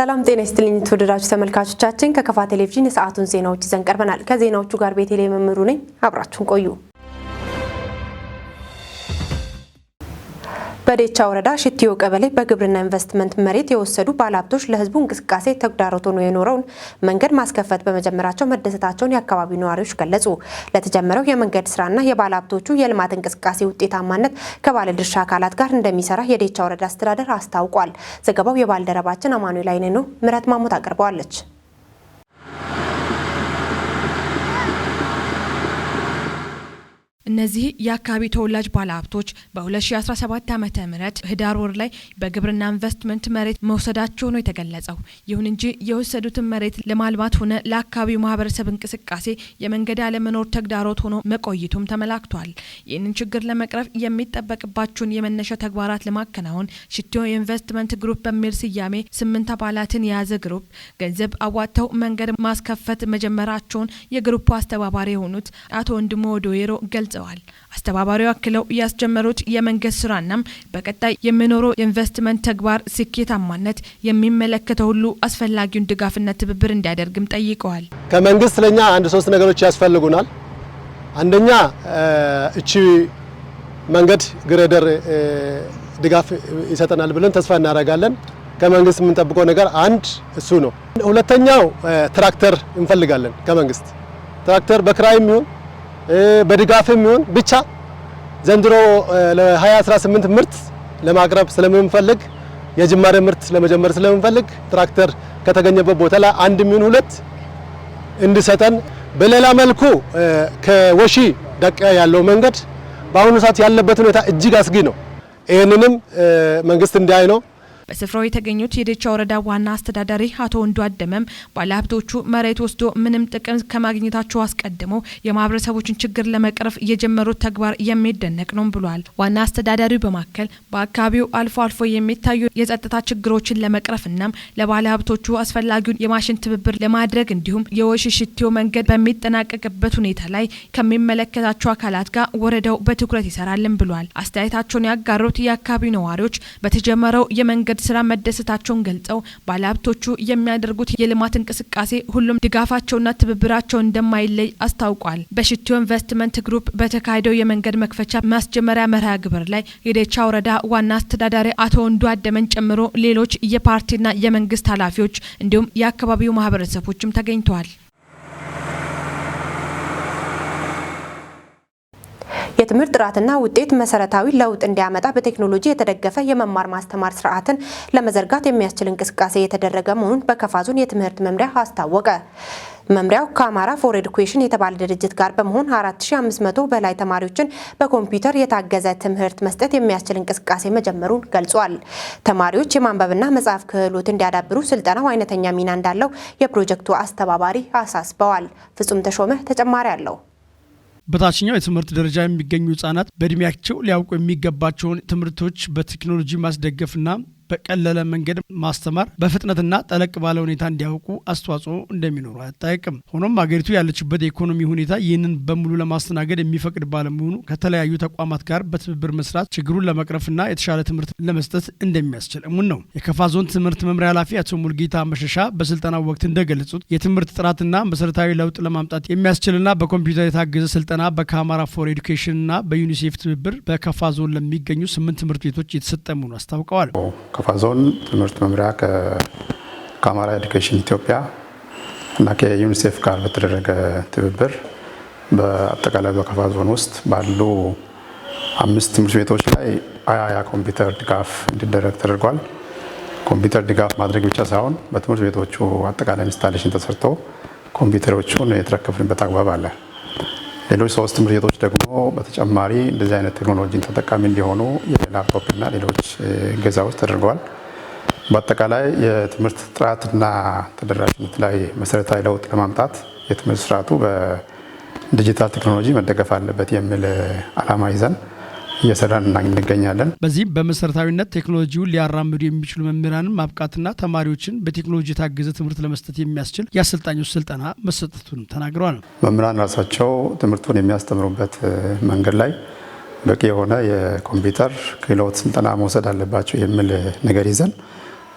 ሰላም ጤና ይስጥልኝ ተወደዳችሁ ተመልካቾቻችን፣ ከከፋ ቴሌቪዥን የሰዓቱን ዜናዎች ይዘን ቀርበናል። ከዜናዎቹ ጋር ቤተልሔም መምህሩ ነኝ። አብራችሁን ቆዩ። በዴቻ ወረዳ ሽትዮ ቀበሌ በግብርና ኢንቨስትመንት መሬት የወሰዱ ባለሀብቶች ለሕዝቡ እንቅስቃሴ ተግዳሮት ሆኖ የኖረውን መንገድ ማስከፈት በመጀመራቸው መደሰታቸውን የአካባቢው ነዋሪዎች ገለጹ። ለተጀመረው የመንገድ ስራና የባለሀብቶቹ የልማት እንቅስቃሴ ውጤታማነት ከባለድርሻ አካላት ጋር እንደሚሰራ የዴቻ ወረዳ አስተዳደር አስታውቋል። ዘገባው የባልደረባችን አማኑኤል አይኔ ነው። ምረት ማሞት አቅርበዋለች። እነዚህ የአካባቢ ተወላጅ ባለሀብቶች በ2017 ዓ.ም ህዳር ወር ላይ በግብርና ኢንቨስትመንት መሬት መውሰዳቸው ነው የተገለጸው። ይሁን እንጂ የወሰዱትን መሬት ለማልማት ሆነ ለአካባቢው ማህበረሰብ እንቅስቃሴ የመንገድ አለመኖር ተግዳሮት ሆኖ መቆየቱም ተመላክቷል። ይህንን ችግር ለመቅረፍ የሚጠበቅባቸውን የመነሻ ተግባራት ለማከናወን ሽትዮ ኢንቨስትመንት ግሩፕ በሚል ስያሜ 8 አባላትን የያዘ ግሩፕ ገንዘብ አዋጥተው መንገድ ማስከፈት መጀመራቸውን የግሩፑ አስተባባሪ የሆኑት አቶ ወንድሞ ወዶዌሮ ገልጸዋል። አስተባባሪው አክለው ያስጀመሩት የመንገድ ስራናም በቀጣይ የሚኖረው የኢንቨስትመንት ተግባር ስኬታማነት የሚመለከተው ሁሉ አስፈላጊውን ድጋፍና ትብብር እንዲያደርግም ጠይቀዋል። ከመንግስት ለኛ አንድ ሶስት ነገሮች ያስፈልጉናል። አንደኛ እቺ መንገድ ግሬደር ድጋፍ ይሰጠናል ብለን ተስፋ እናደርጋለን። ከመንግስት የምንጠብቀው ነገር አንድ እሱ ነው። ሁለተኛው ትራክተር እንፈልጋለን ከመንግስት። ትራክተር በክራይም ይሁን በድጋፍም ይሁን ብቻ ዘንድሮ ለ2018 ምርት ለማቅረብ ስለምንፈልግ፣ የጅማሬ ምርት ለመጀመር ስለምንፈልግ ትራክተር ከተገኘበት ቦታ ላይ አንድ ይሁን ሁለት እንዲሰጠን። በሌላ መልኩ ከወሺ ደቂያ ያለው መንገድ በአሁኑ ሰዓት ያለበት ሁኔታ እጅግ አስጊ ነው። ይህንንም መንግስት እንዲያይ ነው። በስፍራው የተገኙት የዴቻ ወረዳ ዋና አስተዳዳሪ አቶ ወንዱ አደመም ባለሀብቶቹ መሬት ወስዶ ምንም ጥቅም ከማግኘታቸው አስቀድሞ የማህበረሰቦችን ችግር ለመቅረፍ የጀመሩት ተግባር የሚደነቅ ነው ብሏል። ዋና አስተዳዳሪው በማከል በአካባቢው አልፎ አልፎ የሚታዩ የጸጥታ ችግሮችን ለመቅረፍና ለባለሀብቶቹ አስፈላጊውን የማሽን ትብብር ለማድረግ እንዲሁም የወሺ ሽትዮ መንገድ በሚጠናቀቅበት ሁኔታ ላይ ከሚመለከታቸው አካላት ጋር ወረዳው በትኩረት ይሰራልን ብሏል። አስተያየታቸውን ያጋሩት የአካባቢው ነዋሪዎች በተጀመረው የመንገድ ስራ መደሰታቸውን ገልጸው ባለሀብቶቹ የሚያደርጉት የልማት እንቅስቃሴ ሁሉም ድጋፋቸውና ትብብራቸው እንደማይለይ አስታውቋል። በሽትዮ ኢንቨስትመንት ግሩፕ በተካሄደው የመንገድ መክፈቻ ማስጀመሪያ መርሃ ግብር ላይ የዴቻ ወረዳ ዋና አስተዳዳሪ አቶ ወንዱ አደመን ጨምሮ ሌሎች የፓርቲና የመንግስት ኃላፊዎች እንዲሁም የአካባቢው ማህበረሰቦችም ተገኝተዋል። የትምህርት ጥራትና ውጤት መሰረታዊ ለውጥ እንዲያመጣ በቴክኖሎጂ የተደገፈ የመማር ማስተማር ስርዓትን ለመዘርጋት የሚያስችል እንቅስቃሴ የተደረገ መሆኑን በከፋ ዞን የትምህርት መምሪያ አስታወቀ። መምሪያው ከአማራ ፎር ኤዱኬሽን የተባለ ድርጅት ጋር በመሆን 4500 በላይ ተማሪዎችን በኮምፒውተር የታገዘ ትምህርት መስጠት የሚያስችል እንቅስቃሴ መጀመሩን ገልጿል። ተማሪዎች የማንበብና መጻፍ ክህሎት እንዲያዳብሩ ስልጠናው አይነተኛ ሚና እንዳለው የፕሮጀክቱ አስተባባሪ አሳስበዋል። ፍጹም ተሾመ ተጨማሪ አለው። በታችኛው የትምህርት ደረጃ የሚገኙ ህጻናት በእድሜያቸው ሊያውቁ የሚገባቸውን ትምህርቶች በቴክኖሎጂ ማስደገፍና በቀለለ መንገድ ማስተማር በፍጥነትና ጠለቅ ባለ ሁኔታ እንዲያውቁ አስተዋጽኦ እንደሚኖሩ አያጠያይቅም። ሆኖም አገሪቱ ያለችበት የኢኮኖሚ ሁኔታ ይህንን በሙሉ ለማስተናገድ የሚፈቅድ ባለመሆኑ ከተለያዩ ተቋማት ጋር በትብብር መስራት ችግሩን ለመቅረፍና የተሻለ ትምህርት ለመስጠት እንደሚያስችል እሙን ነው። የከፋ ዞን ትምህርት መምሪያ ኃላፊ አቶ ሙልጌታ መሸሻ በስልጠናው ወቅት እንደገለጹት የትምህርት ጥራትና መሰረታዊ ለውጥ ለማምጣት የሚያስችልና በኮምፒውተር የታገዘ ስልጠና በካማራ ፎር ኤዱኬሽንና በዩኒሴፍ ትብብር በከፋ ዞን ለሚገኙ 8 ትምህርት ቤቶች የተሰጠ መሆኑን አስታውቀዋል። ከፋ ዞን ትምህርት መምሪያ ከአማራ ኤዱኬሽን ኢትዮጵያ እና ከዩኒሴፍ ጋር በተደረገ ትብብር በአጠቃላይ በከፋ ዞን ውስጥ ባሉ 5 ትምህርት ቤቶች ላይ 20 ኮምፒውተር ድጋፍ እንዲደረግ ተደርጓል። ኮምፒውተር ድጋፍ ማድረግ ብቻ ሳይሆን በትምህርት ቤቶቹ አጠቃላይ installation ተሰርቶ ኮምፒውተሮቹን የተረከብንበት አግባብ አለ። ሌሎች 3 ትምህርት ቤቶች ደግሞ በተጨማሪ እንደዚህ አይነት ቴክኖሎጂን ተጠቃሚ እንዲሆኑ የላፕቶፕ እና ሌሎች እገዛዎች ተደርገዋል። በአጠቃላይ የትምህርት ጥራትና ተደራሽነት ላይ መሰረታዊ ለውጥ ለማምጣት የትምህርት ስርዓቱ በዲጂታል ቴክኖሎጂ መደገፍ አለበት የሚል ዓላማ ይዘን እየሰራን እንገኛለን። በዚህም በመሰረታዊነት ቴክኖሎጂውን ሊያራምዱ የሚችሉ መምህራንን ማብቃትና ተማሪዎችን በቴክኖሎጂ የታገዘ ትምህርት ለመስጠት የሚያስችል የአሰልጣኞች ስልጠና መሰጠቱን ተናግረዋል። መምህራን ራሳቸው ትምህርቱን የሚያስተምሩበት መንገድ ላይ በቂ የሆነ የኮምፒውተር ክህሎት ስልጠና መውሰድ አለባቸው የሚል ነገር ይዘን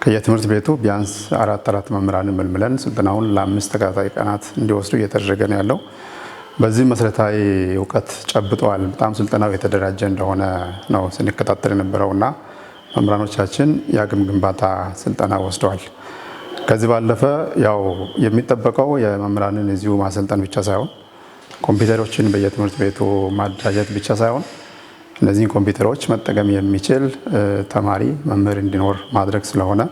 ከየትምህርት ቤቱ ቢያንስ አራት አራት መምህራንን መልምለን ስልጠናውን ለ5 ተከታታይ ቀናት እንዲወስዱ እየተደረገ ነው ያለው። በዚህ መሰረታዊ እውቀት ጨብጠዋል። በጣም ስልጠናው የተደራጀ እንደሆነ ነው ስንከታተል የነበረውና መምህራኖቻችን የአቅም ግንባታ ስልጠና ወስደዋል። ከዚህ ባለፈ ያው የሚጠበቀው የመምህራንን እዚሁ ማሰልጠን ብቻ ሳይሆን፣ ኮምፒውተሮችን በየትምህርት ቤቱ ማደራጀት ብቻ ሳይሆን፣ እነዚህን ኮምፒውተሮች መጠቀም የሚችል ተማሪ መምህር እንዲኖር ማድረግ ስለሆነ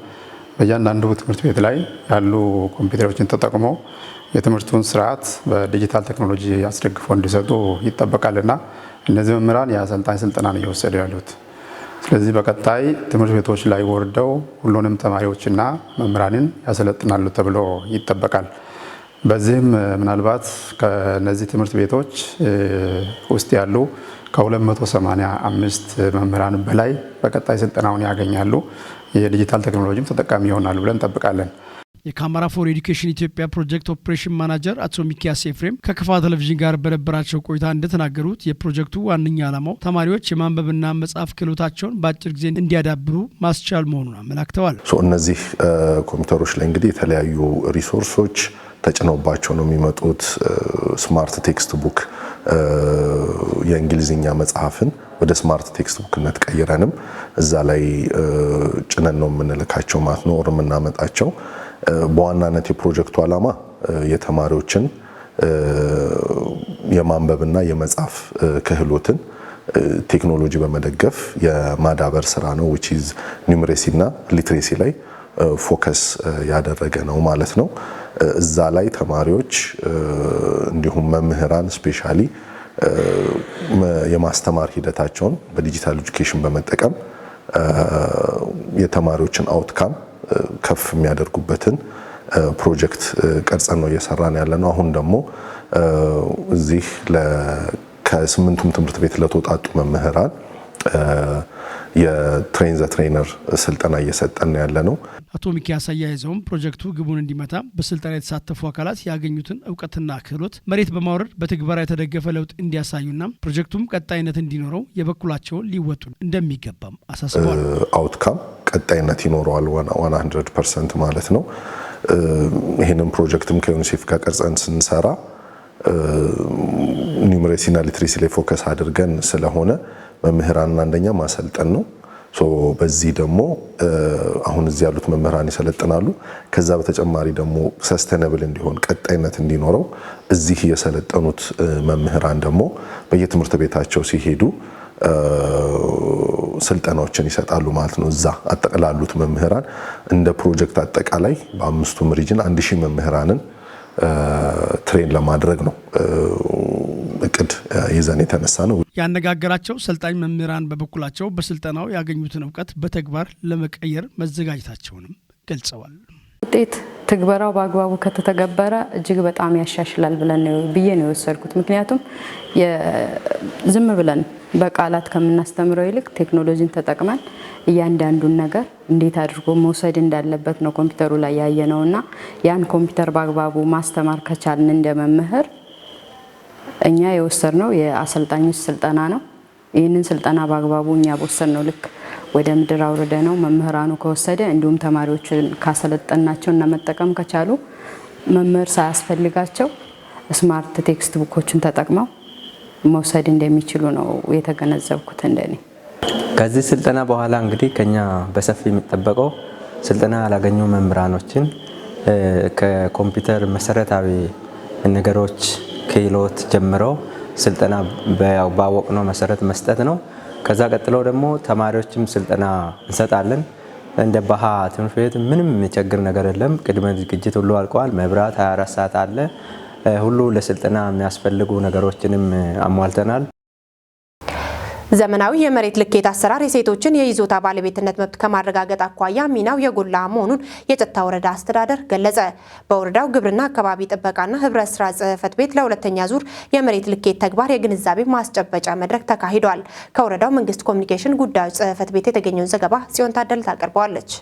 በእያንዳንዱ ትምህርት ቤት ላይ ያሉ ኮምፒውተሮችን ተጠቅሞ የትምህርቱን ስርዓት በዲጂታል ቴክኖሎጂ አስደግፎ እንዲሰጡ ይጠበቃልና እነዚህ መምህራን የአሰልጣኝ ስልጠና ነው እየወሰዱ ያሉት። ስለዚህ በቀጣይ ትምህርት ቤቶች ላይ ወርደው ሁሉንም ተማሪዎችና መምህራንን ያሰለጥናሉ ተብሎ ይጠበቃል። በዚህም ምናልባት ከነዚህ ትምህርት ቤቶች ውስጥ ያሉ ከ285 መምህራን በላይ በቀጣይ ስልጠናውን ያገኛሉ፣ የዲጂታል ቴክኖሎጂም ተጠቃሚ ይሆናሉ ብለን እንጠብቃለን። የካሜራ ፎር ኤዱኬሽን ኢትዮጵያ project operation manager አቶ ሚኪያስ ኤፍሬም ከከፋ ቴሌቪዥን ጋር በነበራቸው ቆይታ እንደተናገሩት የፕሮጀክቱ ዋነኛ ዓላማው ተማሪዎች የማንበብና መጻፍ ክህሎታቸውን በአጭር ጊዜ እንዲያዳብሩ ማስቻል መሆኑን አመላክተዋል። እነዚህ ኮምፒውተሮች ላይ እንግዲህ የተለያዩ resource ኦች ተጭነውባቸው ነው የሚመጡት። Smart textbook፣ የእንግሊዝኛ መጽሐፍን ወደ smart textbook ነት ቀይረንም እዛ ላይ ጭነን ነው የምንልካቸው ማለት ነው የምናመጣቸው። በዋናነት የፕሮጀክቱ ዓላማ የተማሪዎችን የማንበብና የመጻፍ ክህሎትን ቴክኖሎጂ በመደገፍ የማዳበር ስራ ነው፣ which is numeracy እና literacy ላይ focus ያደረገ ነው ማለት ነው። እዛ ላይ ተማሪዎች እንዲሁም መምህራን specially የማስተማር ሂደታቸውን በ digital education በመጠቀም የተማሪዎችን outcome ከፍ የሚያደርጉበትን ፕሮጀክት ቀርጸን ነው እየሰራን ያለ ነው። አሁን ደግሞ እዚህ ከስምንቱም ትምህርት ቤት ለተውጣጡ መምህራን የ train the trainer ስልጠና እየሰጠን ያለ ነው። አቶ ሚኪያስ አያይዘውም ፕሮጀክቱ ግቡን እንዲመታ በስልጠና የተሳተፉ አካላት ያገኙትን እውቀትና ክህሎት መሬት በማውረድ በትግበራ የተደገፈ ለውጥ እንዲያሳዩና ፕሮጀክቱም ቀጣይነት እንዲኖረው የበኩላቸውን ሊወጡ እንደሚገባም አሳስበዋል። Outcome ቀጣይነት ይኖረዋል 100% ማለት ነው። ይህንን ፕሮጀክትም ከዩኒሴፍ ጋር ቀርጸን ስንሰራ numeracy ና literacy ላይ focus አድርገን ስለሆነ መምህራንን አንደኛ ማሰልጠን ነው። በዚህ ደግሞ አሁን እዚህ ያሉት መምህራን ይሰለጥናሉ። ከዛ በተጨማሪ ደግሞ sustainable እንዲሆን፣ ቀጣይነት እንዲኖረው እዚህ የሰለጠኑት መምህራን ደግሞ በየትምህርት ቤታቸው ሲሄዱ ስልጠናዎችን ይሰጣሉ ማለት ነው። እዛ ላሉት መምህራን እንደ ፕሮጀክት አጠቃላይ በአምስቱም region 1000 መምህራንን train ለማድረግ ነው እቅድ ይዘን የተነሳ ነው። ያነጋገራቸው ሰልጣኝ መምህራን በበኩላቸው በስልጠናው ያገኙትን እውቀት በተግባር ለመቀየር መዘጋጀታቸውንም ገልጸዋል። ውጤት ትግበራው በአግባቡ ከተተገበረ እጅግ በጣም ያሻሽላል ብለን ብዬ ነው የወሰድኩት። ምክንያቱም ዝም ብለን በቃላት ከምናስተምረው ይልቅ ቴክኖሎጂን ተጠቅመን እያንዳንዱን ነገር እንዴት አድርጎ መውሰድ እንዳለበት ነው ኮምፒውተሩ ላይ ያየነው እና ያን ኮምፒውተር በአግባቡ ማስተማር ከቻልን እንደ መምህር እኛ የወሰድነው የአሰልጣኞች ስልጠና ነው። ይህንን ስልጠና በአግባቡ እኛ በወሰድነው ልክ ወደ ምድር አውርደነው መምህራኑ ከወሰደ፣ እንዲሁም ተማሪዎችን ካሰለጠናቸው እና መጠቀም ከቻሉ መምህር ሳያስፈልጋቸው smart textbook ኦችን ተጠቅመው መውሰድ እንደሚችሉ ነው የተገነዘብኩት እንደኔ። ከዚህ ስልጠና በኋላ እንግዲህ ከኛ በሰፊ የሚጠበቀው ስልጠና ያላገኙ መምህራኖችን ከኮምፒውተር መሰረታዊ ነገሮች ክህሎት ጀምሮ ስልጠና ባወቅነው መሰረት መስጠት ነው። ከዛ ቀጥሎ ደግሞ ተማሪዎችም ስልጠና እንሰጣለን። እንደ ባሃ ትምህርት ቤት ምንም የሚቸግር ነገር የለም። ቅድመ ዝግጅት ሁሉ አልቀዋል። መብራት 24 ሰዓት አለ። ሁሉ ለስልጠና የሚያስፈልጉ ነገሮችንም አሟልተናል። ዘመናዊ የመሬት ልኬት አሰራር የሴቶችን የይዞታ ባለቤትነት መብት ከማረጋገጥ አኳያ ሚናው የጎላ መሆኑን የጨታ ወረዳ አስተዳደር ገለጸ። በወረዳው ግብርና አካባቢ ጥበቃና ህብረት ስራ ጽሕፈት ቤት ለሁለተኛ ዙር የመሬት ልኬት ተግባር የግንዛቤ ማስጨበጫ መድረክ ተካሂዷል። ከወረዳው መንግስት ኮሚኒኬሽን ጉዳዮች ጽሕፈት ቤት የተገኘውን ዘገባ ጽዮን ታደለ ታቀርበዋለች።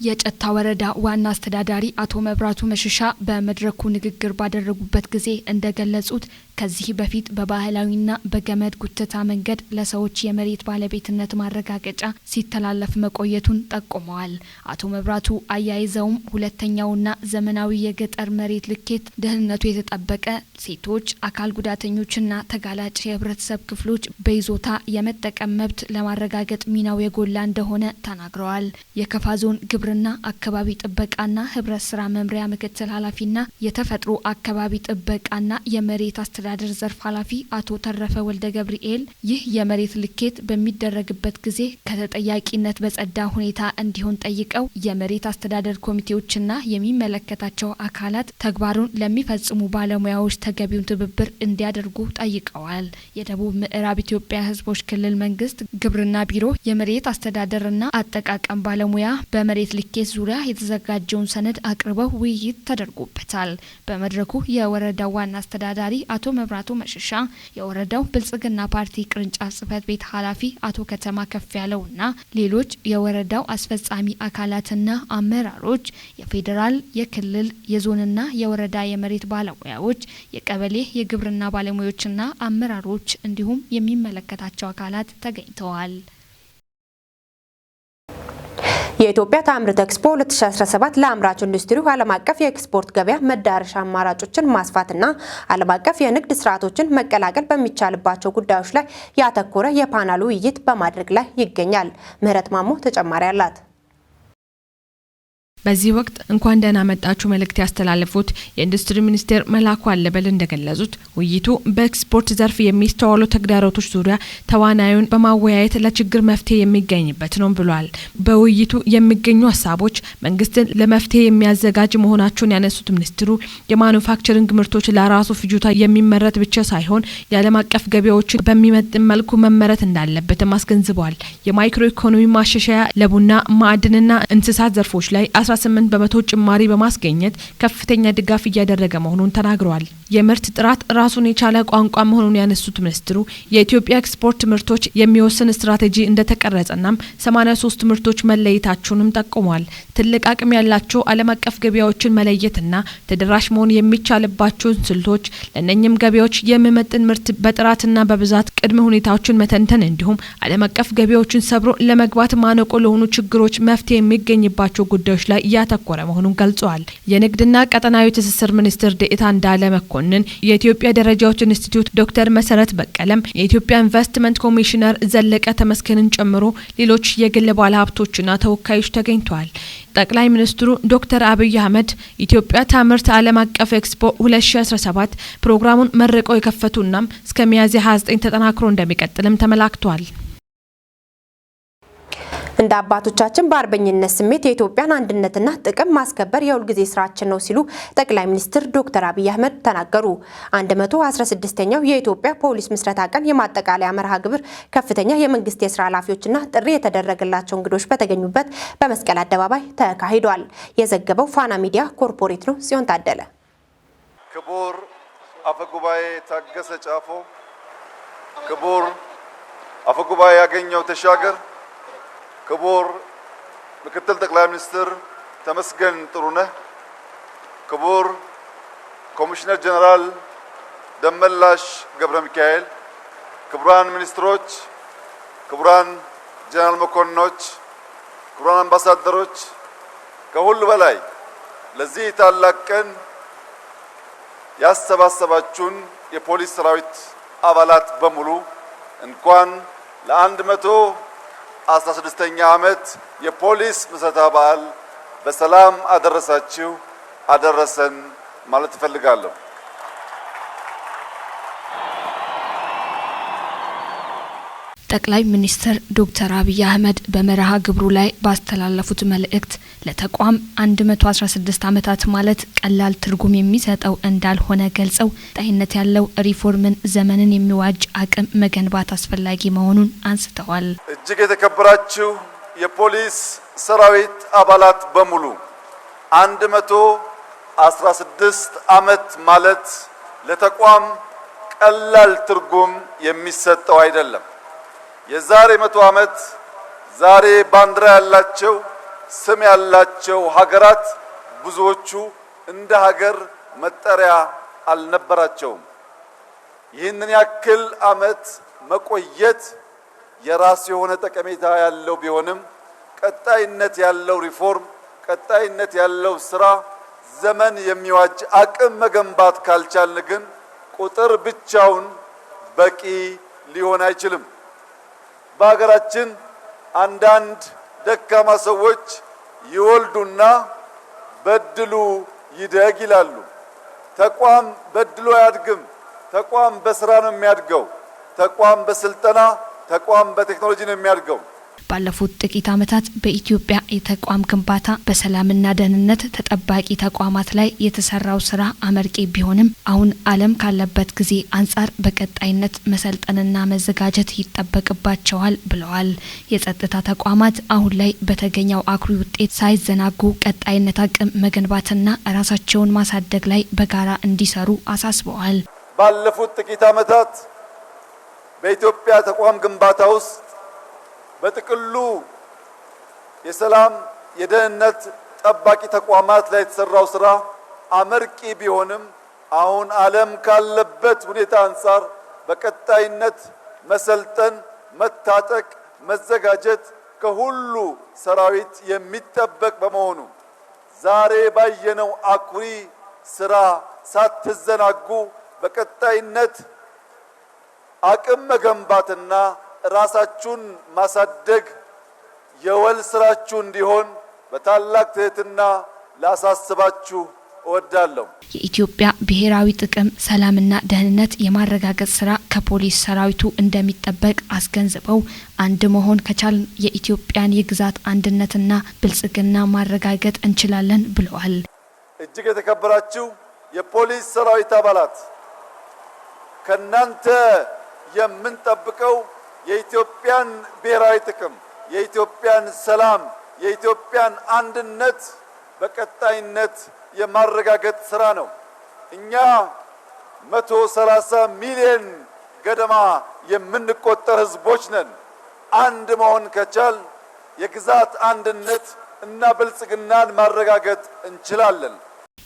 የጨታ ወረዳ ዋና አስተዳዳሪ አቶ መብራቱ መሸሻ በመድረኩ ንግግር ባደረጉበት ጊዜ እንደገለጹት፣ ከዚህ በፊት በባህላዊና በገመድ ጉተታ መንገድ ለሰዎች የመሬት ባለቤትነት ማረጋገጫ ሲተላለፍ መቆየቱን ጠቁመዋል። አቶ መብራቱ አያይዘውም ሁለተኛውና ዘመናዊ የገጠር መሬት ልኬት ደህንነቱ የተጠበቀ፣ ሴቶች፣ አካል ጉዳተኞችና ተጋላጭ የህብረተሰብ ክፍሎች በይዞታ የመጠቀም መብት ለማረጋገጥ ሚናው የጎላ እንደሆነ ተናግረዋል። የከፋ ዞን ግብርና አካባቢ ጥበቃና ህብረት ስራ መምሪያ ምክትል ኃላፊና የተፈጥሮ አካባቢ ጥበቃና የመሬት አስተዳደር ዘርፍ ኃላፊ አቶ ተረፈ ወልደ ገብርኤል ይህ የመሬት ልኬት በሚደረግበት ጊዜ ከተጠያቂነት በጸዳ ሁኔታ እንዲሆን ጠይቀው፣ የመሬት አስተዳደር ኮሚቴዎችና የሚመለከታቸው አካላት ተግባሩን ለሚፈጽሙ ባለሙያዎች ተገቢውን ትብብር እንዲያደርጉ ጠይቀዋል። የደቡብ ምዕራብ ኢትዮጵያ ሕዝቦች ክልል መንግስት ግብርና ቢሮ የመሬት አስተዳደርና አጠቃቀም ባለሙያ በመሬት ልኬት ዙሪያ የተዘጋጀውን ሰነድ አቅርበው ውይይት ተደርጎበታል። በመድረኩ የወረዳው ዋና አስተዳዳሪ አቶ መብራቱ መሸሻ፣ የወረዳው ብልጽግና ፓርቲ ቅርንጫፍ ጽህፈት ቤት ኃላፊ አቶ ከተማ ከፍ ያለውና ሌሎች የወረዳው አስፈጻሚ አካላትና አመራሮች፣ የፌዴራል፣ የክልል፣ የዞንና የወረዳ የመሬት ባለሙያዎች፣ የቀበሌ የግብርና ባለሙያዎችና አመራሮች እንዲሁም የሚመለከታቸው አካላት ተገኝተዋል። የኢትዮጵያ ታምርት ኤክስፖ 2017 ለአምራች ኢንዱስትሪው ዓለም አቀፍ የኤክስፖርት ገበያ መዳረሻ አማራጮችን ማስፋትና ዓለም አቀፍ የንግድ ስርዓቶችን መቀላቀል በሚቻልባቸው ጉዳዮች ላይ ያተኮረ የፓናል ውይይት በማድረግ ላይ ይገኛል። ምህረት ማሞ ተጨማሪ አላት። በዚህ ወቅት እንኳን ደህና መጣችሁ መልእክት ያስተላለፉት የኢንዱስትሪ ሚኒስቴር መላኩ አለበል እንደገለጹት፣ ውይይቱ በኤክስፖርት ዘርፍ የሚስተዋሉ ተግዳሮቶች ዙሪያ ተዋናዩን በማወያየት ለችግር መፍትሄ የሚገኝበት ነው ብሏል። በውይይቱ የሚገኙ ሀሳቦች መንግስትን ለመፍትሄ የሚያዘጋጅ መሆናቸውን ያነሱት ሚኒስትሩ፣ የማኑፋክቸሪንግ ምርቶች ለራሱ ፍጆታ የሚመረት ብቻ ሳይሆን የዓለም አቀፍ ገበያዎችን በሚመጥን መልኩ መመረት እንዳለበትም አስገንዝበዋል። የማክሮ ኢኮኖሚ ማሻሻያ ለቡና፣ ማዕድንና እንስሳት ዘርፎች ላይ 18% ጭማሪ በማስገኘት ከፍተኛ ድጋፍ እያደረገ መሆኑን ተናግረዋል። የምርት ጥራት ራሱን የቻለ ቋንቋ መሆኑን ያነሱት ሚኒስትሩ፣ የኢትዮጵያ ኤክስፖርት ምርቶች የሚወስን ስትራቴጂ እንደተቀረጸናም 83 ምርቶች መለየታቸውንም ጠቁመዋል። ትልቅ አቅም ያላቸው ዓለም አቀፍ ገበያዎችን መለየትና ተደራሽ መሆን የሚቻልባቸውን ስልቶች፣ ለእነኝም ገበያዎች የሚመጥን ምርት በጥራትና በብዛት ቅድመ ሁኔታዎችን መተንተን፣ እንዲሁም ዓለም አቀፍ ገበያዎችን ሰብሮ ለመግባት ማነቆ ለሆኑ ችግሮች መፍትሄ የሚገኝባቸው ጉዳዮች ላይ እያተኮረ መሆኑን ገልጸዋል። የንግድና ቀጠናዊ ትስስር ሚኒስትር ዴኤታ እንዳለ መኮንን፣ የኢትዮጵያ ደረጃዎች ኢንስቲትዩት ዶክተር መሰረት በቀለም፣ የኢትዮጵያ ኢንቨስትመንት ኮሚሽነር ዘለቀ ተመስገንን ጨምሮ ሌሎች የግል ባለሀብቶችና ተወካዮች ተገኝተዋል። ጠቅላይ ሚኒስትሩ ዶክተር አብይ አህመድ ኢትዮጵያ ታምርት ዓለም አቀፍ ኤክስፖ 2017 ፕሮግራሙን መርቀው የከፈቱና እስከ ሚያዝያ 29 ተጠናክሮ እንደሚቀጥልም ተመላክቷል። እንደ አባቶቻችን በአርበኝነት ስሜት የኢትዮጵያን አንድነትና ጥቅም ማስከበር የሁልጊዜ ስራችን ነው ሲሉ ጠቅላይ ሚኒስትር ዶክተር አብይ አህመድ ተናገሩ። 116ኛው የኢትዮጵያ ፖሊስ ምስረታ ቀን የማጠቃለያ መርሃ ግብር ከፍተኛ የመንግስት የስራ ኃላፊዎችና ጥሪ የተደረገላቸው እንግዶች በተገኙበት በመስቀል አደባባይ ተካሂዷል። የዘገበው ፋና ሚዲያ ኮርፖሬት ነው። ጽዮን ታደለ። ክቡር አፈጉባኤ ታገሰ ጫፎ፣ ክቡር አፈጉባኤ ያገኘው ተሻገር፣ ክቡር ምክትል ጠቅላይ ሚኒስትር ተመስገን ጥሩነህ፣ ክቡር ኮሚሽነር ጀነራል ደመላሽ ገብረ ሚካኤል፣ ክቡራን ሚኒስትሮች፣ ክቡራን ጀነራል መኮንኖች፣ ክቡራን አምባሳደሮች፣ ከሁሉ በላይ ለዚህ ታላቅ ቀን ያሰባሰባችሁን የፖሊስ ሰራዊት አባላት በሙሉ እንኳን ለ116ኛ ዓመት የፖሊስ ምስረታ በዓል በሰላም አደረሳችሁ አደረሰን ማለት እፈልጋለሁ። ጠቅላይ ሚኒስትር ዶክተር አብይ አህመድ በመርሃ ግብሩ ላይ ባስተላለፉት መልእክት ለተቋም 116 ዓመታት ማለት ቀላል ትርጉም የሚሰጠው እንዳልሆነ ገልጸው፣ ቀጣይነት ያለው ሪፎርምን ዘመንን የሚዋጅ አቅም መገንባት አስፈላጊ መሆኑን አንስተዋል። እጅግ የተከበራችሁ የፖሊስ ሰራዊት አባላት በሙሉ፣ 116 ዓመት ማለት ለተቋም ቀላል ትርጉም የሚሰጠው አይደለም። የዛሬ 100 ዓመት ዛሬ ባንዲራ ያላቸው ስም ያላቸው ሀገራት ብዙዎቹ እንደ ሀገር መጠሪያ አልነበራቸውም። ይህንን ያክል ዓመት መቆየት የራሱ የሆነ ጠቀሜታ ያለው ቢሆንም ቀጣይነት ያለው ሪፎርም፣ ቀጣይነት ያለው ስራ፣ ዘመን የሚዋጅ አቅም መገንባት ካልቻልን ግን ቁጥር ብቻውን በቂ ሊሆን አይችልም። በሀገራችን አንዳንድ ደካማ ሰዎች ይወልዱና በድሉ ይደግ ይላሉ። ተቋም በድሎ አያድግም። ተቋም በስራ ነው የሚያድገው። ተቋም በስልጠና፣ ተቋም በቴክኖሎጂ ነው የሚያድገው። ባለፉት ጥቂት ዓመታት በኢትዮጵያ የተቋም ግንባታ በሰላምና ደህንነት ተጠባቂ ተቋማት ላይ የተሰራው ስራ አመርቂ ቢሆንም አሁን ዓለም ካለበት ጊዜ አንጻር በቀጣይነት መሰልጠንና መዘጋጀት ይጠበቅባቸዋል ብለዋል። የጸጥታ ተቋማት አሁን ላይ በተገኘው አኩሪ ውጤት ሳይዘናጉ ቀጣይነት አቅም መገንባትና ራሳቸውን ማሳደግ ላይ በጋራ እንዲሰሩ አሳስበዋል። ባለፉት ጥቂት ዓመታት በኢትዮጵያ ተቋም ግንባታ ውስጥ በጥቅሉ የሰላም የደህንነት ጠባቂ ተቋማት ላይ የተሰራው ስራ አመርቂ ቢሆንም አሁን ዓለም ካለበት ሁኔታ አንጻር በቀጣይነት መሰልጠን፣ መታጠቅ፣ መዘጋጀት ከሁሉ ሰራዊት የሚጠበቅ በመሆኑ ዛሬ ባየነው አኩሪ ስራ ሳትዘናጉ በቀጣይነት አቅም መገንባትና ራሳችሁን ማሳደግ የወል ስራችሁ እንዲሆን በታላቅ ትህትና ላሳስባችሁ እወዳለሁ። የኢትዮጵያ ብሔራዊ ጥቅም ሰላምና ደህንነት የማረጋገጥ ስራ ከፖሊስ ሰራዊቱ እንደሚጠበቅ አስገንዝበው አንድ መሆን ከቻልን የኢትዮጵያን የግዛት አንድነትና ብልጽግና ማረጋገጥ እንችላለን ብለዋል። እጅግ የተከበራችሁ የፖሊስ ሰራዊት አባላት፣ ከናንተ የምንጠብቀው የኢትዮጵያን ብሔራዊ ጥቅም፣ የኢትዮጵያን ሰላም፣ የኢትዮጵያን አንድነት በቀጣይነት የማረጋገጥ ስራ ነው። እኛ 130 ሚሊዮን ገደማ የምንቆጠር ህዝቦች ነን። አንድ መሆን ከቻል የግዛት አንድነት እና ብልጽግናን ማረጋገጥ እንችላለን።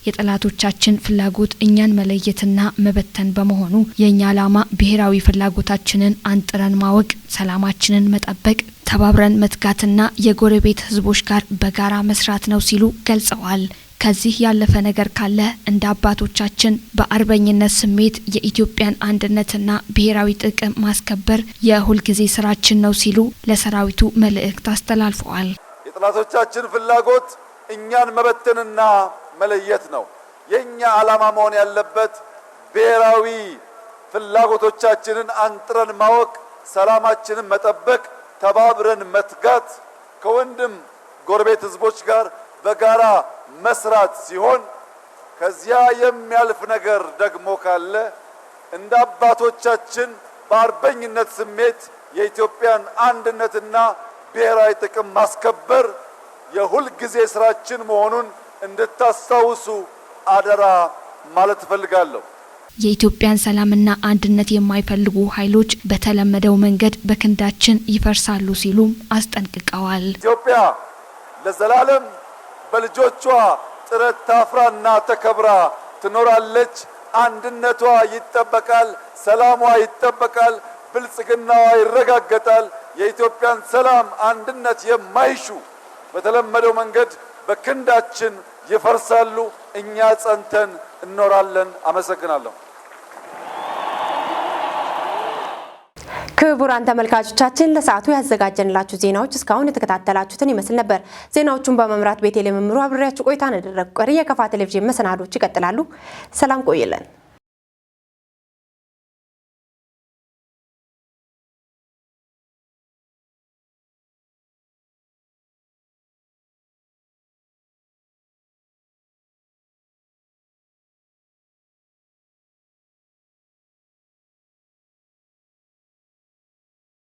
የጠላቶቻችን ፍላጎት እኛን መለየትና መበተን በመሆኑ የእኛ ዓላማ ብሔራዊ ፍላጎታችንን አንጥረን ማወቅ፣ ሰላማችንን መጠበቅ፣ ተባብረን መትጋትና የጎረቤት ህዝቦች ጋር በጋራ መስራት ነው ሲሉ ገልጸዋል። ከዚህ ያለፈ ነገር ካለ እንደ አባቶቻችን በአርበኝነት ስሜት የኢትዮጵያን አንድነትና ብሔራዊ ጥቅም ማስከበር የሁልጊዜ ስራችን ነው ሲሉ ለሰራዊቱ መልእክት አስተላልፈዋል። የጠላቶቻችን ፍላጎት እኛን መበተንና መለየት ነው። የኛ ዓላማ መሆን ያለበት ብሔራዊ ፍላጎቶቻችንን አንጥረን ማወቅ፣ ሰላማችንን መጠበቅ፣ ተባብረን መትጋት፣ ከወንድም ጎረቤት ህዝቦች ጋር በጋራ መስራት ሲሆን ከዚያ የሚያልፍ ነገር ደግሞ ካለ እንደ አባቶቻችን በአርበኝነት ስሜት የኢትዮጵያን አንድነትና ብሔራዊ ጥቅም ማስከበር የሁል ጊዜ ስራችን መሆኑን እንድታስታውሱ አደራ ማለት እፈልጋለሁ። የኢትዮጵያን ሰላምና አንድነት የማይፈልጉ ኃይሎች በተለመደው መንገድ በክንዳችን ይፈርሳሉ ሲሉም አስጠንቅቀዋል። ኢትዮጵያ ለዘላለም በልጆቿ ጥረት ታፍራና ተከብራ ትኖራለች። አንድነቷ ይጠበቃል፣ ሰላሟ ይጠበቃል፣ ብልጽግናዋ ይረጋገጣል። የኢትዮጵያን ሰላም አንድነት የማይሹ በተለመደው መንገድ በክንዳችን ይፈርሳሉ። እኛ ጸንተን እኖራለን። አመሰግናለሁ። ክቡራን ተመልካቾቻችን ለሰዓቱ ያዘጋጀንላችሁ ዜናዎች እስካሁን የተከታተላችሁትን ይመስል ነበር። ዜናዎቹን በመምራት ቤቴል የመምሩ አብሬያችሁ ቆይታ አደረግኩ። ቀሪ የከፋ ቴሌቪዥን መሰናዶች ይቀጥላሉ። ሰላም ቆይልን።